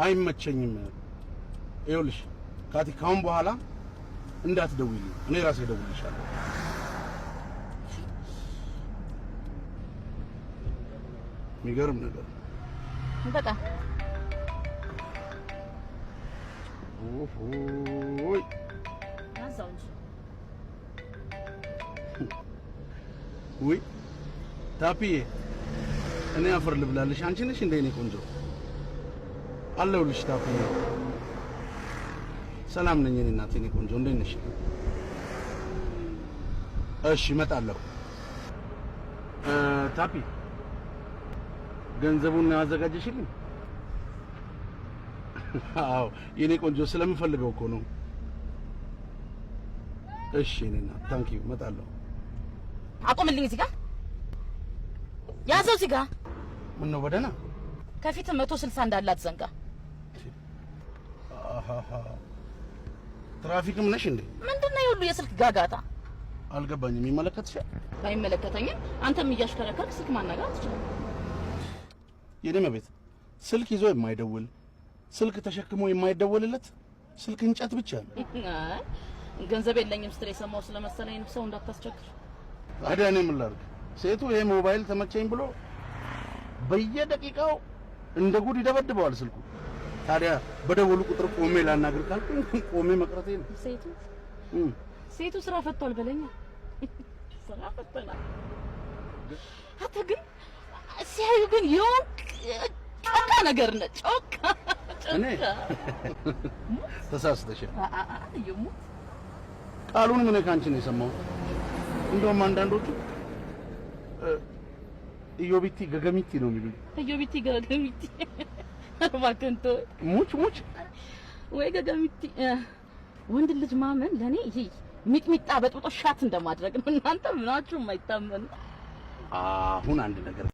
አይመቸኝም። ይኸውልሽ ካቲ፣ ካሁን በኋላ እንዳትደውይልኝ፣ እኔ ራሴ እደውልልሻለሁ። የሚገርም ነገር። በጣም። ኦሆይ። ያዛው እንጂ። ውይ ታፒዬ፣ እኔ አፈር ልብላልሽ። አንቺ ነሽ እንደ እኔ ቆንጆ። አለሁልሽ ታፒዬ። ሰላም ነኝ እኔ እናቴ፣ እኔ ቆንጆ፣ እንዴት ነሽ? እሺ እመጣለሁ። ታፒ፣ ገንዘቡን አዘጋጀሽልኝ? አዎ የኔ ቆንጆ፣ ስለምፈልገው እኮ ነው። እሺ የኔ እናት፣ thank you፣ እመጣለሁ። አቁምልኝ እዚህ ጋር፣ ያዘው እዚህ ጋር። ምን ነው፣ በደህና? ከፊት 160 እንዳላት ዘንጋ። አሃሃ፣ ትራፊክም ነሽ እንዴ? ምንድን ነው የሁሉ የስልክ ጋጋታ? አልገባኝም። ይመለከትሻል? ባይመለከተኝም አንተም እያሽከረከርክ ስልክ ማናገር ትችላለህ። የኔ እመቤት፣ ስልክ ይዞ የማይደውል፣ ስልክ ተሸክሞ የማይደወልለት ስልክ እንጨት ብቻ ነው። አይ፣ ገንዘብ የለኝም ስትል የሰማው ስለመሰለኝ ነው። ሰው እንዳታስቸግር። ታዲያ እኔ ምን ላድርግ? ሴቱ ይሄ ሞባይል ተመቸኝ ብሎ በየደቂቃው እንደ ጉድ ይደበድበዋል ስልኩ። ታዲያ በደወሉ ቁጥር ቆሜ ላናግር ካልኩኝ ቆሜ መቅረቴ ነው። ሴቱ ሴቱ ስራ ፈቷል በለኛ። ስራ ፈቷል። አንተ ግን ሲያዩ ግን የሆንክ ጮካ ነገር ነህ። ጮካ። እኔ? ጮካ። ተሳስተሻል። ይሙት። ቃሉን ምን ካንቺ ነው የሰማሁት። እንደውም አንዳንዶቹ ኢዮቢቲ ገገሚቲ ነው የሚሉኝ። ኢዮቢቲ ገገሚቲ፣ እባክህን ተወው። ሙች ሙች። ወይ ገገሚቲ። ወንድ ልጅ ማመን ለኔ ይሄ ሚጥሚጣ በጥብጦ shot እንደማድረግ ነው። እናንተ ምናችሁ የማይታመኑ። አሁን አንድ ነገር